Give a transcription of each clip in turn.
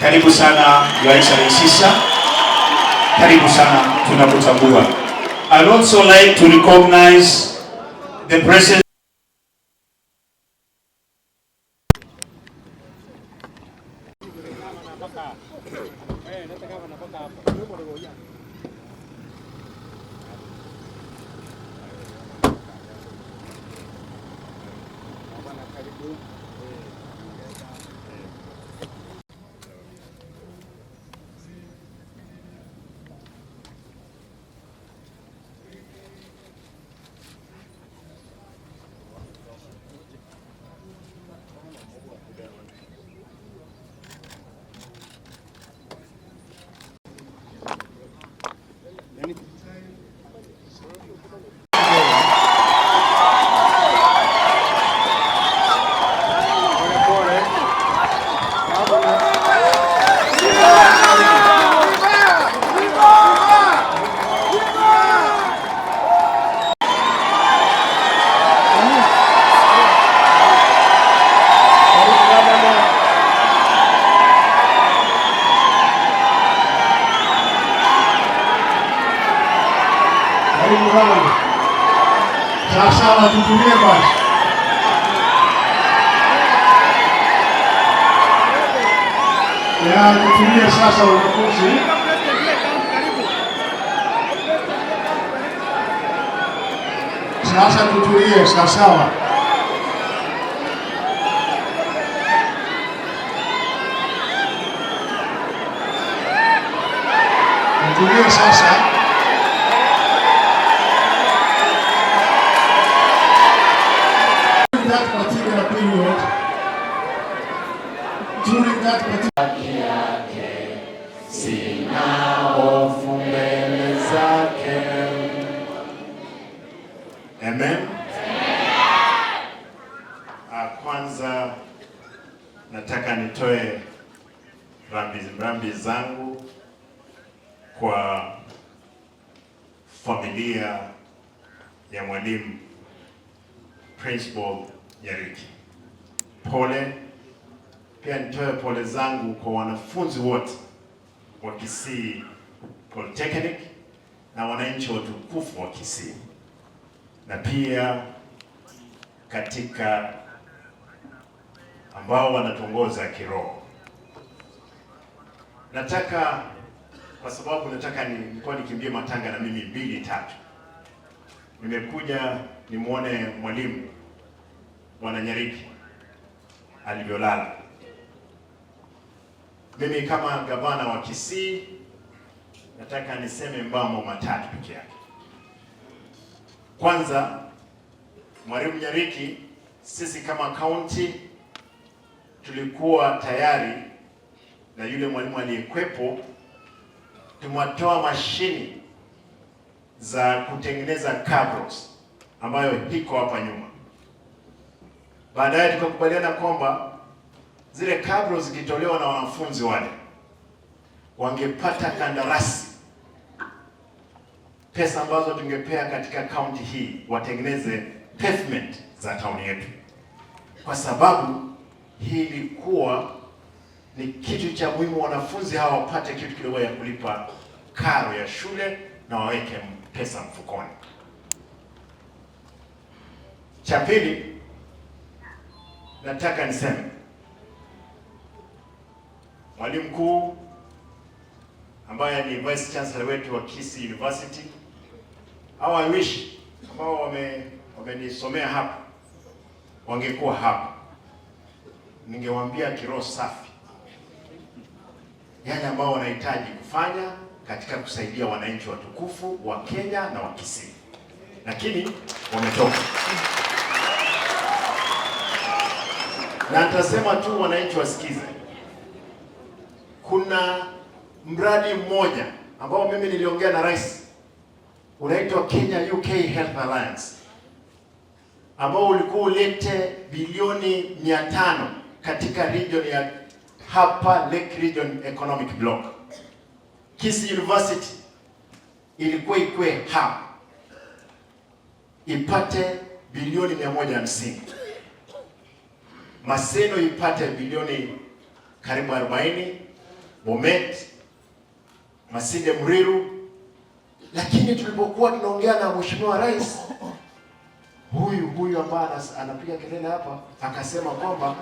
Karibu sana, Your Excellency sir. Karibu sana, tunakutambua. I'd also like to recognize the presence Karibu bwana. Sasa watutulie basi. Ya, tutulie sasa wanafunzi. Sasa tutulie, sawa sawa. Tutulie sasa. That particular period, during that particular Sina hofu mbele zake. Amen. Kwanza nataka nitoe rambi rambi zangu kwa familia ya Mwalimu Principal Nyariki. Pole. Pia nitoe pole zangu kwa wanafunzi wote wa Kisii Polytechnic na wananchi watukufu wa Kisii, na pia katika ambao wanatuongoza kiroho. Nataka kwa sababu nataka nilikuwa nikimbie matanga na mimi mbili tatu, nimekuja nimwone mwalimu Bwana Nyariki alivyolala. Mimi kama gavana wa Kisii nataka niseme mambo matatu peke yake. Kwanza, Mwalimu Nyariki, sisi kama kaunti tulikuwa tayari na yule mwalimu aliyekwepo, tumewatoa mashini za kutengeneza cabros ambayo iko hapa nyuma. Baadaye tukakubaliana kwamba zile cabros zikitolewa na wanafunzi wale wangepata kandarasi, pesa ambazo tungepea katika kaunti hii watengeneze pavement za town yetu, kwa sababu hii ilikuwa ni kitu cha muhimu, wanafunzi hawa wapate kitu kidogo ya kulipa karo ya shule na waweke pesa mfukoni. Cha pili, nataka niseme mwalimu mkuu ambaye ni Vice Chancellor wetu wa Kisii University, au I wish ambao wamenisomea hapa wangekuwa hapa, ningewaambia kiroho safi yale ambao wanahitaji kufanya katika kusaidia wananchi watukufu wa Kenya na wa Kisii, lakini wametoka. Na nitasema tu wananchi wasikize, kuna mradi mmoja ambao mimi niliongea na rais, unaitwa Kenya UK Health Alliance, ambao ulikuwa ulete bilioni 500 katika region ya hapa Lake Region Economic Block. Kisii University ilikuwa ikue hapa ipate bilioni 150, Maseno ipate bilioni karibu 40, Bomet, Masinde Muriru, lakini tulipokuwa tunaongea na Mheshimiwa Rais huyu huyu ambaye anapiga kelele hapa akasema kwamba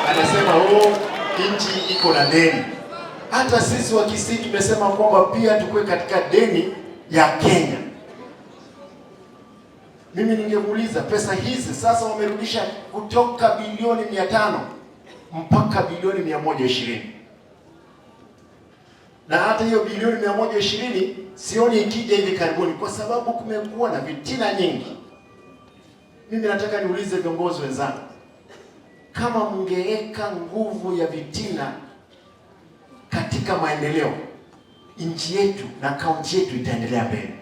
anasema oh, nchi iko na deni. Hata sisi wa Kisii tumesema kwamba pia tukue katika deni ya Kenya. Mimi ningemuuliza pesa hizi sasa wamerudisha kutoka bilioni 500 mpaka bilioni 120. Na hata hiyo bilioni 120 sioni ikija hivi karibuni, kwa sababu kumekuwa na vitina nyingi. Mimi nataka niulize viongozi wenzangu, kama mngeweka nguvu ya vitina katika maendeleo, nchi yetu na kaunti yetu itaendelea mbele.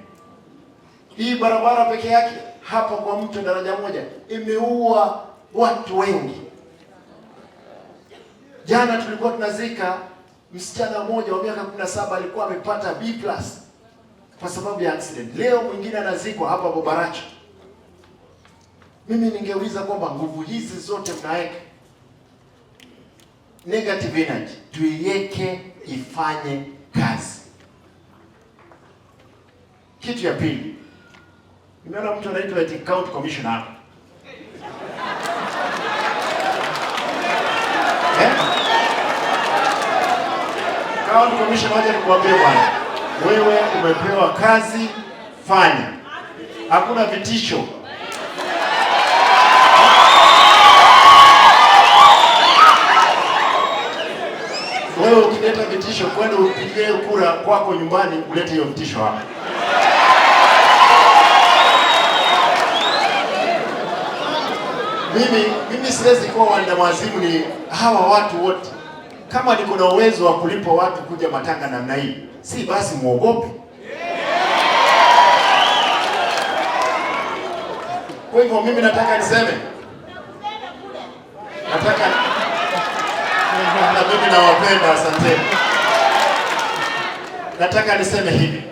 Hii barabara peke yake hapa kwa mto daraja moja imeua watu wengi. Jana tulikuwa tunazika msichana mmoja wa miaka 17 alikuwa amepata B+ kwa sababu ya accident. Leo mwingine anazikwa hapa Bobaracho. Mimi ningeuliza kwamba nguvu hizi zote mnaweka negative energy, tuiweke ifanye kazi. Kitu ya pili, nimeona mtu anaitwa eti county commissioner hapa. Eh? County commissioner, wacha nikuambie bwana, wewe umepewa kazi, fanya. Hakuna vitisho. Wewe ukileta vitisho, kwenda upigie kura kwako nyumbani, ulete hiyo vitisho hapa. Mimi siwezi kuwa wandawazimu ni hawa watu wote. Kama niko na uwezo wa kulipa watu kuja matanga namna hii, si basi muogope. Kwa hivyo mimi nataka niseme, nataka na mimi nawapenda, asanteni. Nataka niseme hivi.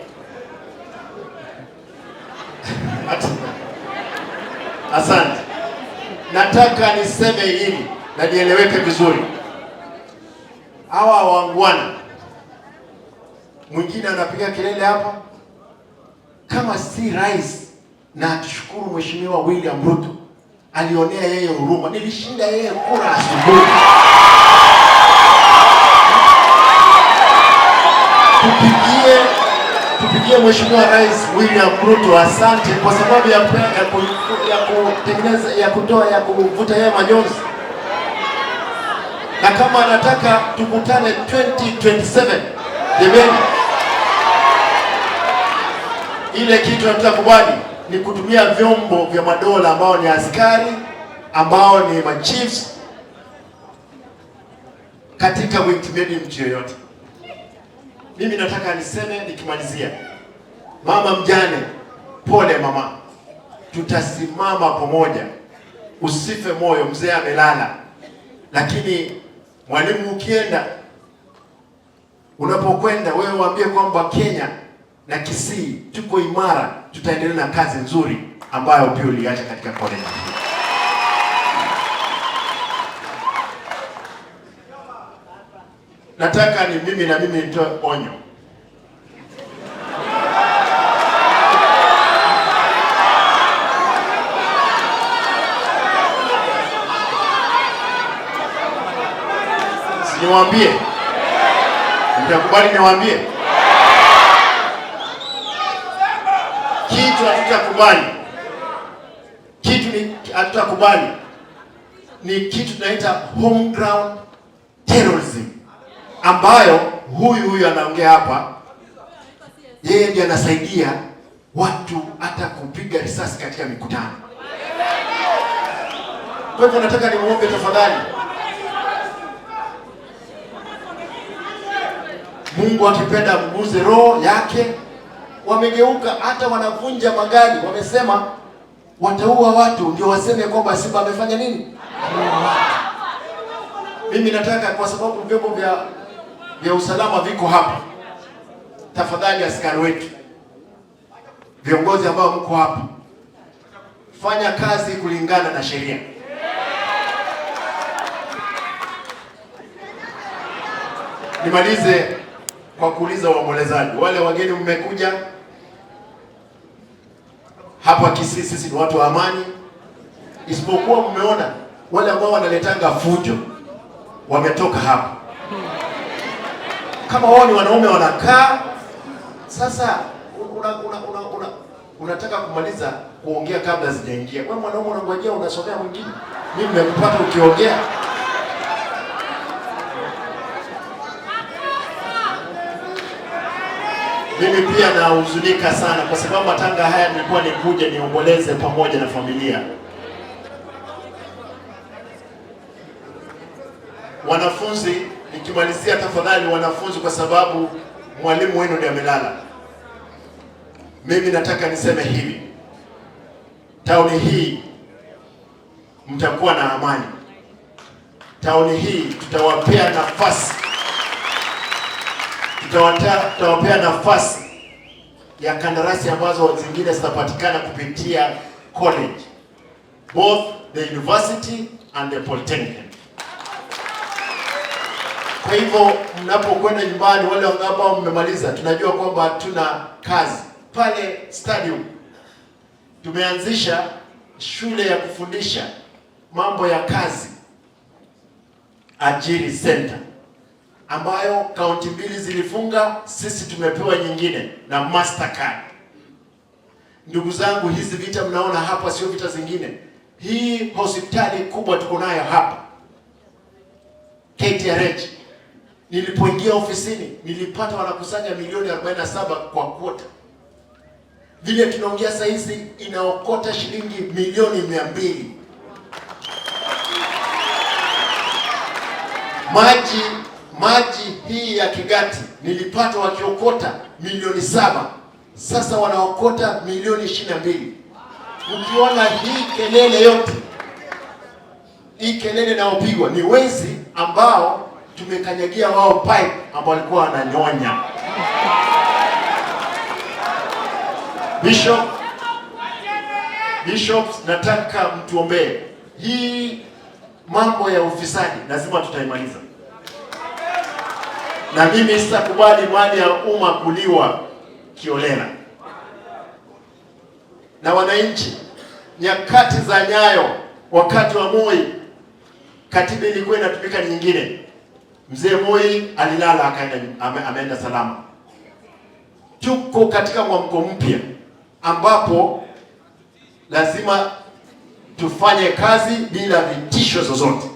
Asante. Nataka niseme hili na nieleweke vizuri. Hawa wangwana, mwingine anapiga kelele hapa, kama si rais, na tushukuru Mheshimiwa William Ruto alionea yeye huruma, nilishinda yeye kura asubuhi. Tupigie Mheshimiwa Rais William Ruto asante kwa sababu ya kutengeneza, ya kutoa, ya kuvuta yeye majonzi. Na kama anataka tukutane 2027, jameni, ile kitu hatutakubali ni kutumia vyombo vya madola ambao ni askari, ambao ni machiefs katika kuintimidate mtu yoyote. Mimi nataka niseme nikimalizia, mama mjane, pole mama, tutasimama pamoja, usife moyo, mzee amelala. Lakini mwalimu, ukienda, unapokwenda wewe waambie kwamba Kenya na Kisii tuko imara, tutaendelea na kazi nzuri ambayo pia uliacha katika college hii. Nataka ni mimi na mimi nitoe onyo. Niwaambie? Mtakubali niwaambie? Kitu hatutakubali. Kitu ni hatutakubali ni kitu tunaita homegrown terrorism, ambayo huyu anaongea hapa, yeye ndiye anasaidia watu hata kupiga risasi katika mikutano. Kwa hivyo nataka nimuombe tafadhali, Mungu akipenda mguze roho yake. Wamegeuka hata wanavunja magari, wamesema wataua watu ndio waseme kwamba Simba amefanya nini? Mimi nataka, kwa sababu vyombo vya usalama viko hapa, tafadhali askari wetu, viongozi ambao mko hapa, fanya kazi kulingana na sheria. Nimalize kwa kuuliza waombolezaji, wale wageni mmekuja hapa Kisii, sisi ni watu wa amani, isipokuwa mmeona wale ambao wanaletanga fujo wametoka hapa. Kama wao ni wanaume wanakaa sasa, unataka kumaliza kuongea kabla sijaingia. Wewe mwanaume unangojea, unasomea mwingine. Mimi nimekupata ukiongea. Mimi pia nahuzunika sana kwa sababu matanga haya nilikuwa nikuje niomboleze pamoja na familia. Wanafunzi, nikimalizia tafadhali wanafunzi, kwa sababu mwalimu wenu ndiye amelala. Mimi nataka niseme hivi, tauni hii mtakuwa na amani. Tauni hii tutawapea nafasi, tutawapea nafasi ya kandarasi ambazo zingine zitapatikana kupitia college, both the university and the polytechnic. Kwa hivyo mnapokwenda nyumbani, wale ambao mmemaliza, tunajua kwamba tuna kazi pale stadium. Tumeanzisha shule ya kufundisha mambo ya kazi, Ajiri Center, ambayo kaunti mbili zilifunga, sisi tumepewa nyingine na Mastercard. Ndugu zangu, hizi vita mnaona hapa sio vita zingine. Hii hospitali kubwa tuko nayo hapa KTRH, nilipoingia ofisini nilipata wanakusanya milioni 47 kwa kwota. Vile tunaongea saa hizi inaokota shilingi milioni 200. Maji hii ya Kigati nilipata wakiokota milioni 7, sasa wanaokota milioni 22. Ukiona hii kelele yote, hii kelele inayopigwa ni wezi ambao tumekanyagia wao pipe ambao walikuwa wananyonya. Bishops, nataka mtuombee. Hii mambo ya ufisadi lazima tutaimaliza. Na mimi sitakubali mali ya umma kuliwa kiolela. Na wananchi, nyakati za Nyayo, wakati wa Moi, katiba ilikuwa inatumika nyingine. Mzee Moi alilala akaenda, ameenda salama. Tuko katika mwamko mpya ambapo lazima tufanye kazi bila vitisho zozote.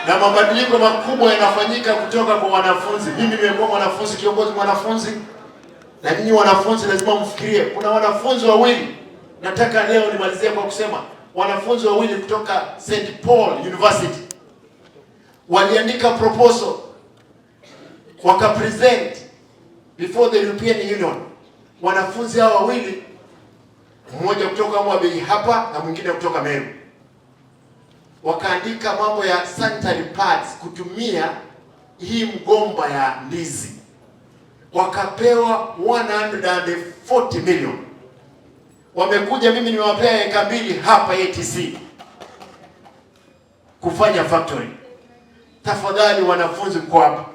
Na mabadiliko makubwa yanafanyika kutoka kwa wanafunzi. Mimi nimekuwa mwanafunzi, kiongozi mwanafunzi, na nyinyi wanafunzi lazima mfikirie. Kuna wanafunzi wawili, nataka leo nimalizie kwa kusema wanafunzi wawili kutoka St. Paul University waliandika proposal, wakapresent before the European Union. Wanafunzi hao wawili, mmoja kutoka Homabay hapa na mwingine kutoka Meru, wakaandika mambo ya sanitary pads kutumia hii mgomba ya ndizi, wakapewa 140 million. Wamekuja, mimi nimewapea eka 2 hapa ATC kufanya factory. Tafadhali wanafunzi mko hapa,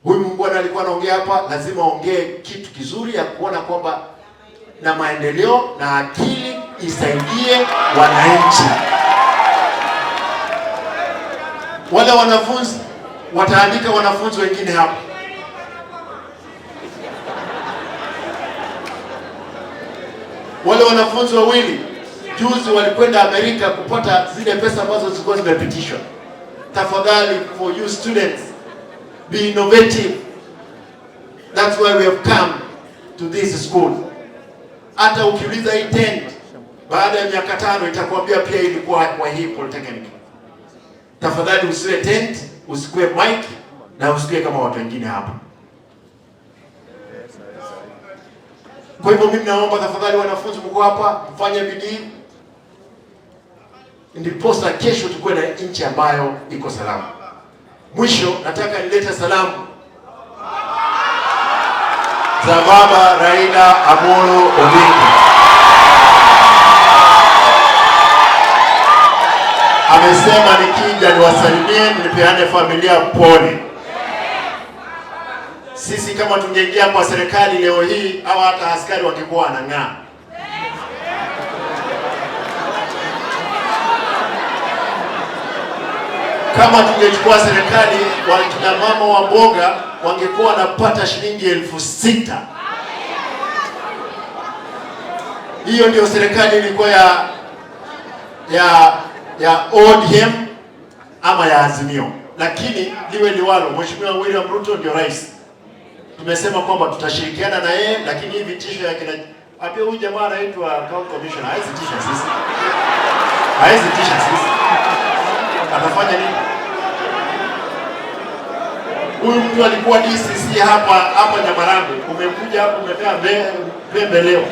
huyu mbwana alikuwa anaongea hapa, lazima aongee kitu kizuri ya kuona kwamba na maendeleo na akili isaidie wananchi. Wale wanafunzi wataandika wanafunzi wengine hapa. Wale wanafunzi wawili juzi walikwenda Amerika kupata zile pesa ambazo zilikuwa zimepitishwa. Tafadhali, for you students, be innovative. That's why we have come to this school. Hata ukiuliza hii tent baada ya miaka 5 itakwambia pia ilikuwa kwa hii polytechnic. Tafadhali usiwe tent, usikue mic na usikue kama watu wengine hapa. Kwa hivyo mimi naomba tafadhali wanafunzi mko hapa mfanye bidii, ndiposa kesho tukue na nchi ambayo iko salama. Mwisho nataka nilete salamu za Baba Raila Amolo Odinga. Amesema nikija Nimekuja niwasalimie, nipeane familia pole. Sisi kama tungeingia kwa serikali leo hii, au hata askari wangekuwa wanang'aa. Kama tungechukua serikali, wakina mama wa mboga wangekuwa wanapata shilingi 6,000. Hiyo ndio serikali ilikuwa ya ODM ama ya Azimio. Lakini liwe liwalo, Mheshimiwa William Ruto ndio rais. Tumesema kwamba tutashirikiana na yeye, lakini hii vitisho ya kina apia huyu jamaa anaitwa county commissioner haizi tisha sisi. Haizi tisha sisi. Atafanya nini? Huyu mtu alikuwa DCC hapa Nyamarambe, umekuja hapo umepea pembe leo.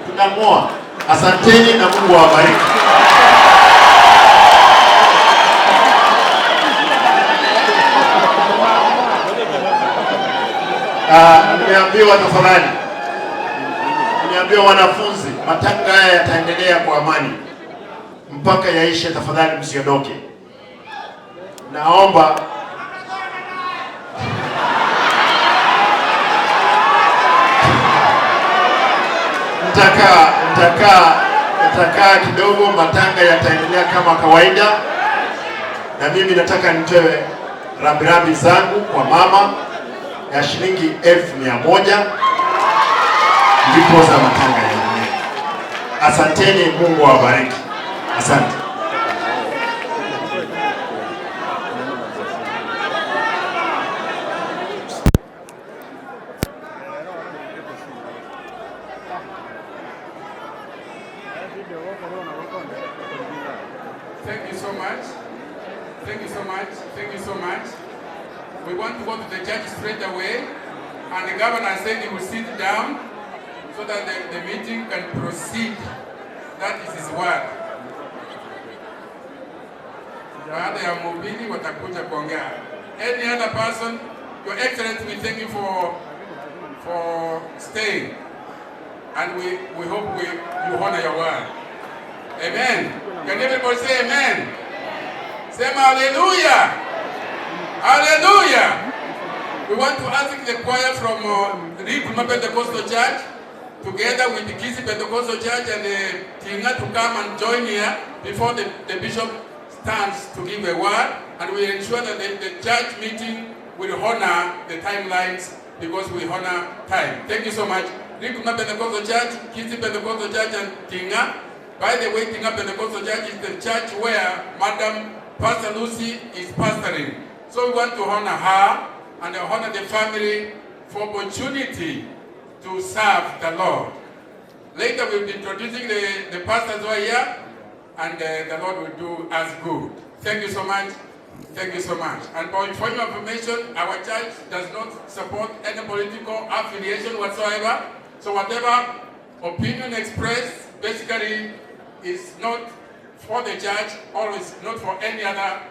Tunamoa. Asanteni na Mungu awabariki. Nimeambiwa tafadhali, nimeambiwa wanafunzi, matanga haya yataendelea kwa amani mpaka yaishe. Tafadhali msiondoke. Naomba nitakaa kidogo, matanga yataendelea kama kawaida, na mimi nataka nitoe rambirambi zangu kwa mama ya shilingi 100,000 ndipo za matanga yaendelee. Asanteni, Mungu awabariki. Asante. Thank you so much. Thank you so much. Thank you so much. We want to go to the church straight away, and the governor said he will sit down so that the meeting can proceed. That is his word. Baada ya mhubiri watakuja kuongea. Any other person? Your Excellency, we thank you for staying, and we hope you honor your word. Amen. Can everybody say amen? Say hallelujah. Hallelujah. We want to ask the choir from Riguma Pentecostal Church, together with the Kisii Pentecostal Church and the Tinga, to come and join here before the bishop stands to give a word, and we ensure that the church meeting will honor the timelines, because we honor time. Thank you so much. Riguma Pentecostal Church, Kisii Pentecostal Church, and Tinga. By the way, Tinga Pentecostal Church is the church where Madam Pastor Lucy is pastoring. So we want to honor her and honor the family for opportunity to serve the Lord. Later we'll be introducing the pastors who are here, and the Lord will do us good. Thank you so much. Thank you so much. And for your information, our church does not support any political affiliation whatsoever. So whatever opinion expressed basically is not for the church, or is not for any other,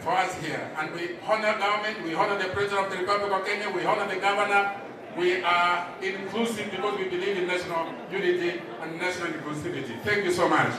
for us here. And we honor government, we honor the President of the Republic of Kenya, we honor the governor. We are inclusive because we believe in national unity and national inclusivity. Thank you so much.